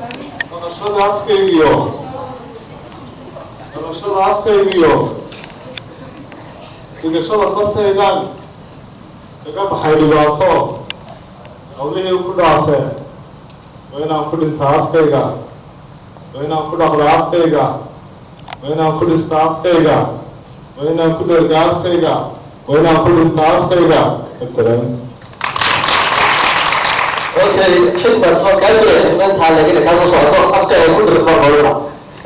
Dhaqashada afkaygiyo, dhaqashada afkaygiyo dhigashada fartaydan kaga baxay dhibaato, hawlihii ku dhaafeen. Waa inaan ku dhintaa afkayga, waa inaan ku dhaqdaa afkayga, waa inaan ku dhistaa afkayga, waa inaan ku dhergaa afkayga, waa inaan ku dhintaa afkayga. Asalaam. Okay, xikmad oo kaa jira xikmadtaa, laakiin kaa soo socoto afka ay ku dhirma qolada.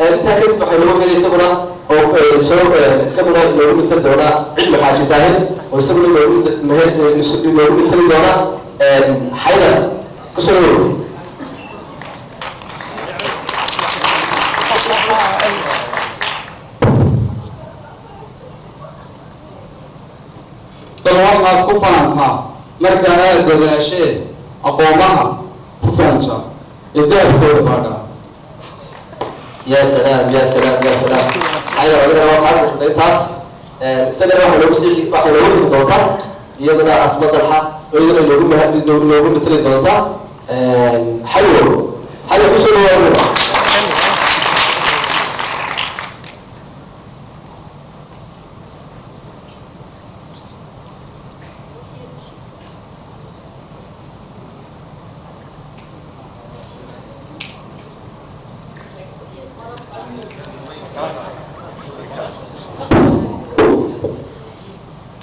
Intaa kadib waxay lagu xigay isaguna oo soo isaguna loogu mitali doonaa Cilmi Xaaji Daahir, oo isaguna loogu mitali doonaa Xaydar. Kusoo dhawow. Bal waxaad ku faantaa marka aad dadaashee aqoomaha ku faanta ee dahabkooda baadhaa. Ya salaam, ya salaam, ya salaam! Xaydar, adigana waa kaa buuxday taas. Isagana waxaa loogu sii waxaa loogu dhigi doontaa iyaduna Asma Dalxa, oo iyaduna loogu mitali doontaa Xayo. Xayo, kusoo dhawaado.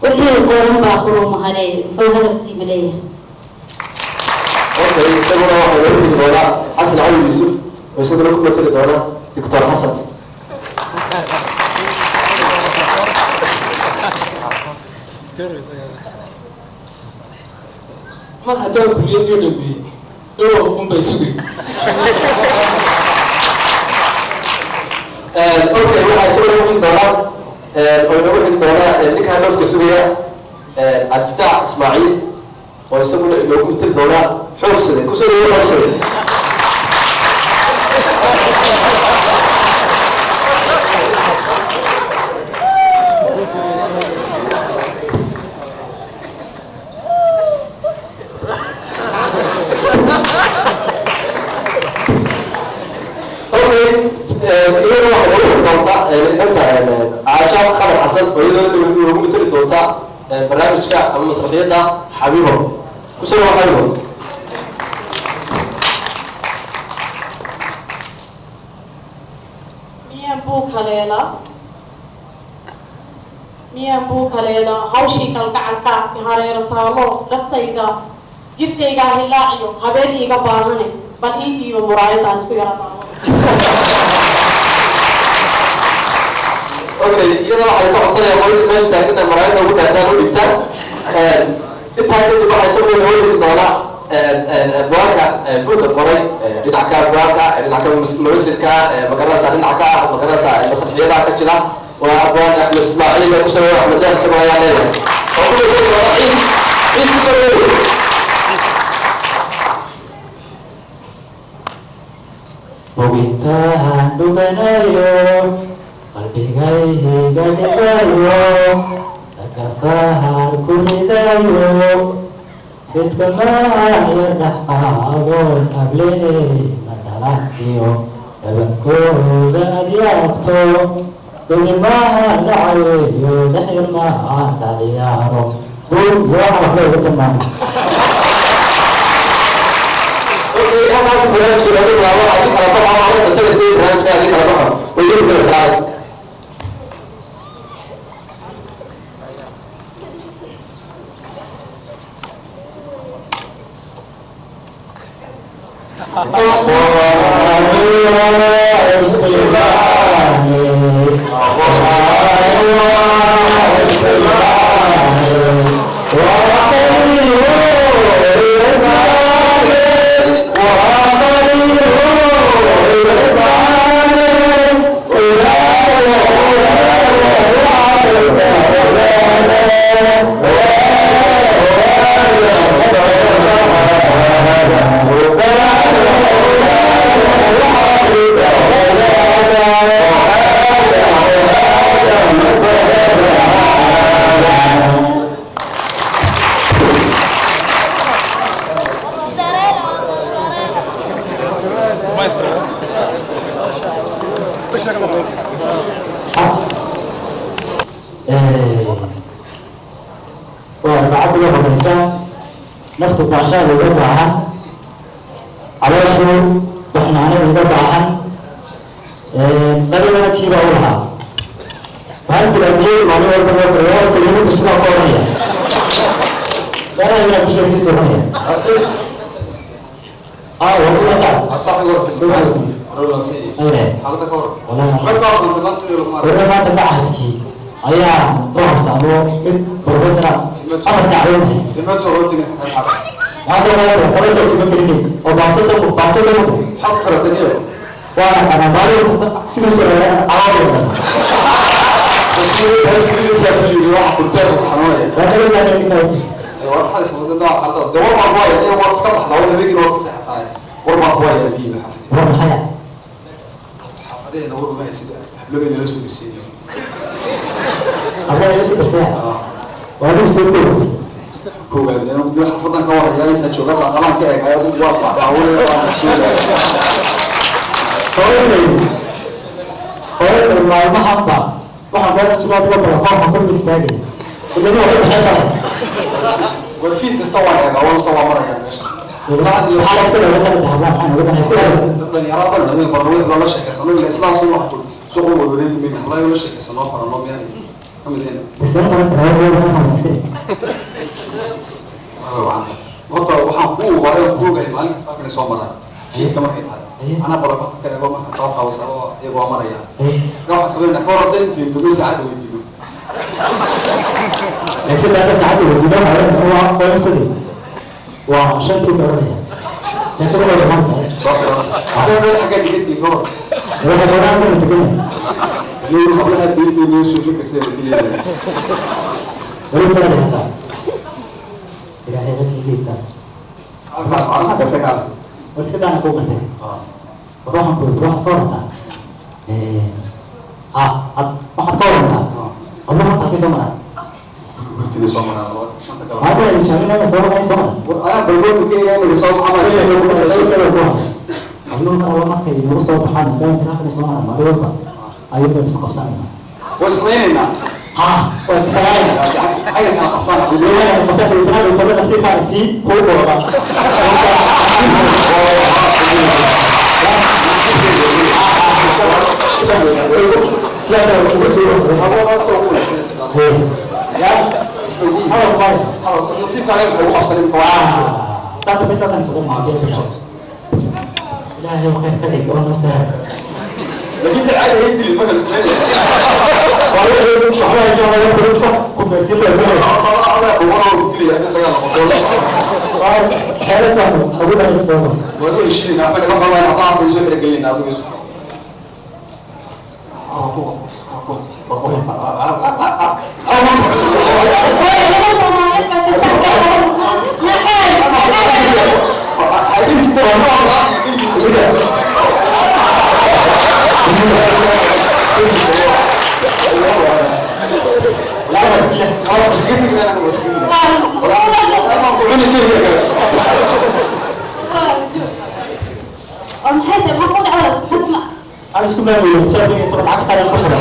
Wixii qoran baa qurumahane, muxuu hadalkiima leeyahay? Okay, isaguna waxaa loogu dhigi doonaa Xasan Cali Yuusuf, oo isaguna ku matali doona Doctor Xasan. Mar haddaan kuliyadii dhameeyey, dhowr unbay sugay. Okay, waxaa isaguna ku xigi doonaa oo inagu xigi doonaa ninkaa dhoofka sugaya, Cabdifitaax Ismaaciil, oo isaguna inoogu matali doonaa Xoogsade. Kusoo dhawo, Xoogsade. Okay, iyadoo waxay noogu xigi doontaa inanta Caasha Khabar Xasan, oo iyadoo noogu matali doonta barnaamijka ama masraxiyadda Xabiibo. Kusoo dhawo, Xabiibo. Miyaan buug haleelaa, miyaan buug haleelaa? Hawshii kalgacalka hareero taalo, dhaftayda jirkaygaa hilaaciyo habeen iiga baahane, bal ii dhiibo muraayadaas ku yara taalo. Okay, iyada waxay ka codsanayaan qolada meesha taaganta maraayada ugu dhaadaan u dhigtaan. Intaa kadib waxaa isaguna loo dhigi doonaa buwaanka buugga qoray, dhinac ka buwaanka, dhinac ka mumasilka magaranaysa, dhinac ka magaranaysa masraxiyadaha ka jira, waa abwaan Axmed Ismaaciil. Kusoo dhawo, Axmed Deeq, isagoo ayaa leeyahay oo ku dhigi doona Ciid. Ciid, kusoo dhawo. Bogintahan dhuganayo, qalbigayga dhigayo, dhagafahar ku ridayo, fiskamaaya dhexqaadoon hableheyna dhalaxiyo dhabankooda adyaabto, dulimaha dhacaweeyo, dhexyarmaha dhaliyaaro buug waxaa waxba uga tilmaamay. Okay, halkaas barnaamijka looga bilaabo haddii kala baxo ama tagaysay barnaamijka haddii kala baxo way yiri kartaa. horeysa naftu baashaada iga baahan, calooshu baxnaanada iga baahan, qaligana tiibaa u lahaa. Waxaan tiraa maalin walba loo kariyo hoosta yimid sidaa ku oranaya. Meelaha inaa ku sheegtiisa oranaya. Ah, waa wala maanta machadkii ayaa loo haysta ama mid professor afar tacliin oo baabto waana qanaa maalin kasta sidiisa war maxaya hablaha ila soo dartaya waa nin soo koob. Xafadan ka waraya inta jooga qalaan ka eegay waa Hooyaday hooyaday maalmahanba waxaan meesha jiro adigo balakoonka kor istaagay ilama waxay baxeen tahay. War fiid kasta waan eegaa, waan soo maraya meesha. Maxaa la iska leeyahay hablaha maxaa naga baxay iska Dhalinyarada badan barnaamij loola sheekeysano ila islaam soo wax suuq u wareegi min wallahi la sheekeysano farano miyaan kamid ah. Isla markaa hooyaday waxaan wanaagsan. Horta waxaan ku waray ku ogahay maalin kasta markay soo maraan fiidka markay tahay anaa balaba ka eego marka soo qaawsa oo iyagoo maraya waxaan sameynaa ka hor hadday intuu intuu saacad weydiino. Laakiin laga saacad weydiino waa qoysadii waa shantii oranaya sheekada waa dhamaantahay. Soo xiran hadday xagga dhigantii ka hor waxay doonaan kuna tukanaya niyo hablaha diinta niyo suufi kasta ay keliya weli kala dhigtaa ilaahay dadkiisa macnaha ka tagaa. War sidaana kuu gartay war waxaan ku waxaad ka warantaa waxaad ka warantaa habluhu horta halkay soo maraan. Hurtiga soo maraan laba shanta galab. Maanta ay jaaminayna soo maray soo maray. War ayaa balgoonka ka eegaya inay soo baxaan. Habluhu mar alla markay nagu soo baxaan maadaama tiraafina soo maraan maalin walba ayuu baynu isku qabsanayna. Waa ismaynaynaa. Ha, waa isdagaalayna. Xagga kala qabtaan. Nasiibka anaga ugu qabsanin. إلهي وخير خليك وانا سهل. laakiin dad caadi ay dilin marka ismaynaya. Waa ku heshiinayna annaga la qabaan haddaan soo xirigelinaa adigu isu. أنا اسكت ما يقول سأقول يسرق عكس على المشهد.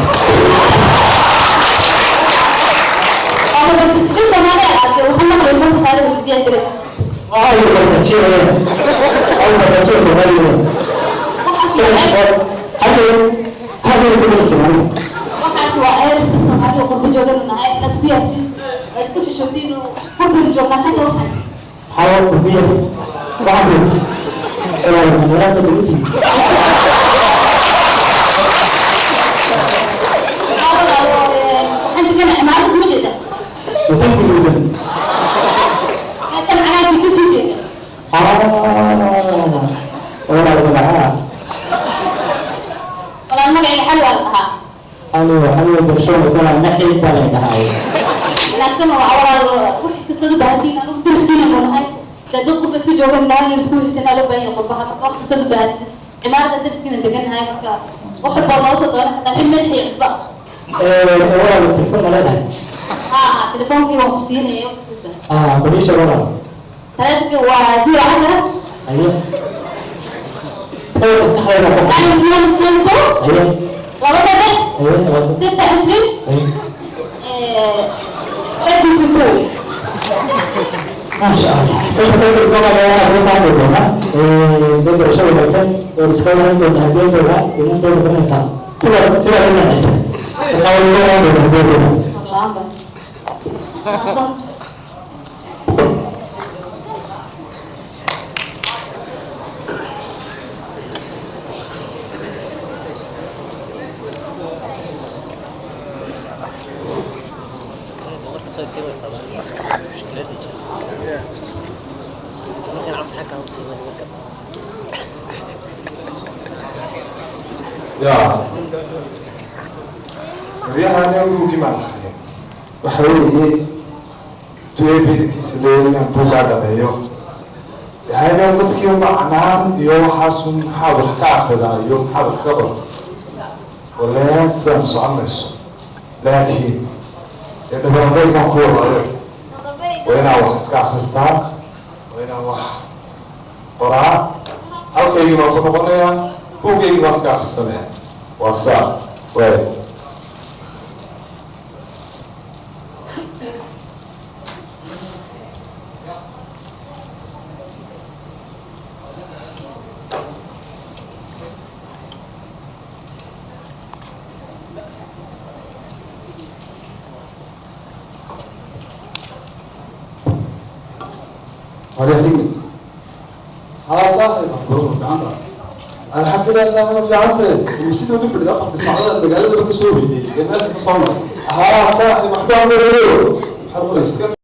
Waxaas waa ceeb dadka Soomaalida qurbo joogan nahay isku yaabtiin isku xishoodtiin qurbo joognaa hadda waxaan حاول تبيع بعض المنارات اللي waxaan deganaa cimaarad ma jeeda. وتنفذ. Tan canaanka ku sii jeeda. آه ولا ولا. Walaal magacayga xal waa la dhahaa. أنا أنا برشلونة ولا نحي ولا نهاية. Wanaagsan waa walaal wax kastaad u baahantiin anugu dariskiina buu nahay dee dad qurba iska joogan nahay isku heysanaa loo baahan yahay qurbaha marka wax kastaad u baahantiin cimaarada dariskiina deganahay marka wax walba loo soo doona xataa xil madax iyo cusba. ولا التليفون ولا لا. Haa haa telefoonkii waan ku siinaya wax kastaad u baahantiin. آه بريشة ولا. Taleefanka waa 0 10. أيوه أيوه 2 2 2 أيوه 2 3 أيوه 26 أيوه 6 6. ما شاء الله. إيش تقدر تقول على هذا الرسالة هنا؟ دكتور شو بدك؟ ورسالة عندنا هدية ولا إنه دور بنتا. تلا تلا لنا. الله يبارك. يا ريحة أنا أقول كما الأخرين وحوي تويبي كيسلين بوغا دميو هذا تذكي معناه يوم حاسون حاول كافر يوم حاول كبر ولا سام صعمس لكن إذا بدأنا نقول وين أروح سكاخستان وين أروح قرا halkaygii baan ku noqonayaa buuggaygii baan iska akhrisanaya waa saa waay. الحمد لله سامي في عطي المسيد ودي في الأخ بس على المجال اللي بكسوه دي المال تصور. ها صاحبي محبوب. حرب.